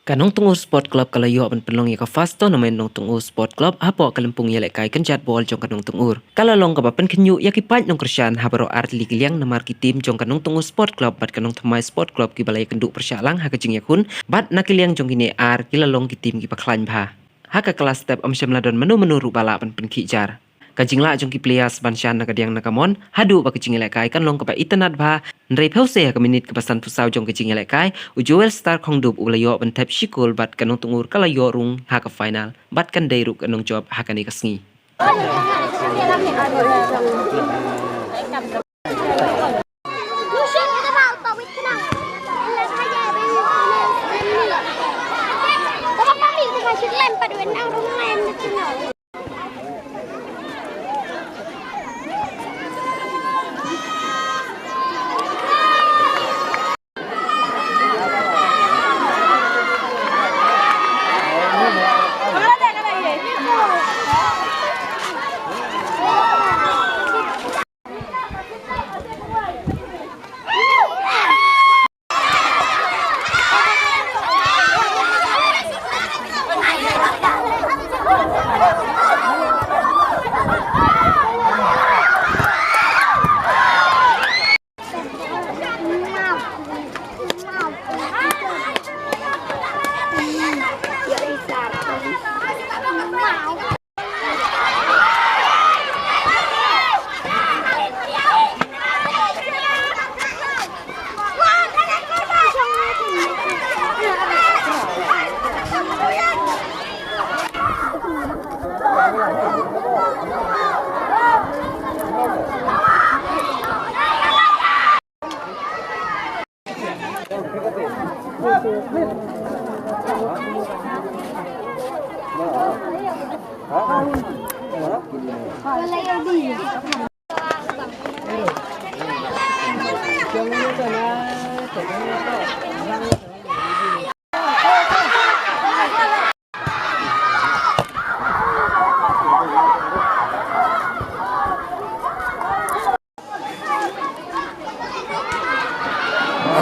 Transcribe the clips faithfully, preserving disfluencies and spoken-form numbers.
Ka Nongtngur Sport Club ka la ïoh ban pynlong ïa ka first tournament Nongtngur Sport Club hapoh ka lympung ïalehkai kynjat bol jong ka Nongtngur. Ka la long kaba pynkhynñiuh ïa ki paid nongkyrshan ha baroh artylli ki liang namar ki team jong ka Nongtngur Sport Club bad ka Nongthymmai Sport Club kiba la ïakynduh pyrshah lang ha ka jingïakhun bad na ki liang jong kine ar ki la long ki team kiba khlaiñ bha. Ha ka klas step ym shym la don mano mano ruh ba lah ban pynkhih jar. Ka jinglah jong ki players ban shan na ka diang na ka mon haduh ba ka jingïalehkai kan long kaba itynnad bha. Hynrei phew se ha ka minit kaba sanphew saw jong ka jingïalehkai, u Joel Star Khongdup u la ïoh ban thep shi kol bad ka Nongtngur ka la ïoh rung ha ka final bad kan dei ruh ka nongjop ha kane ka sngi.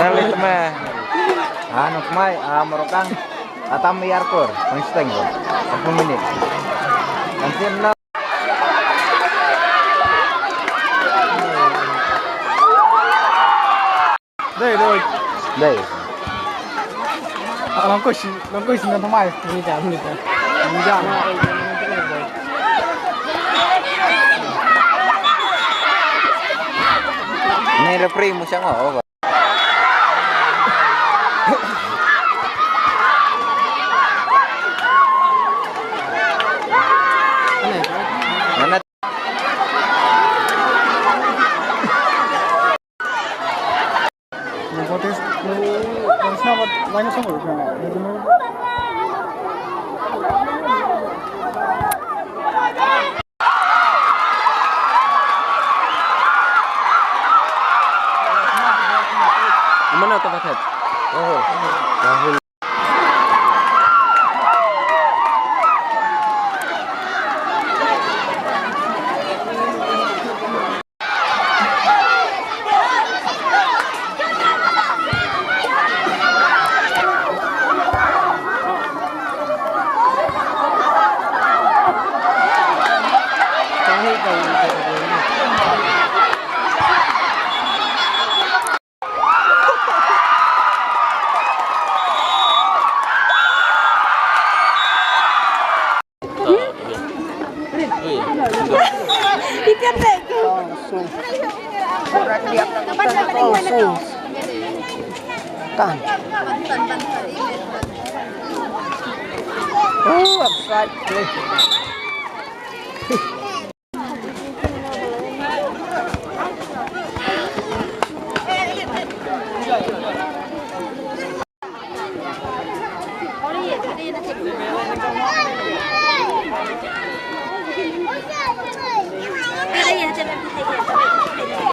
Rally tma. Ah, Nongthymmai, ah, Mawryngkneng. Atam ïar kur, pang steng ko. Aku minit. Kan sim na. Dei, dei. Dei. Ah, long ko shi, long ko shi Nongthymmai. Ni jam, ni jam. Ni jam. Ni referee mu shang o. Mana tu paket? Rahul. Rahul. Tan. Oh, offside.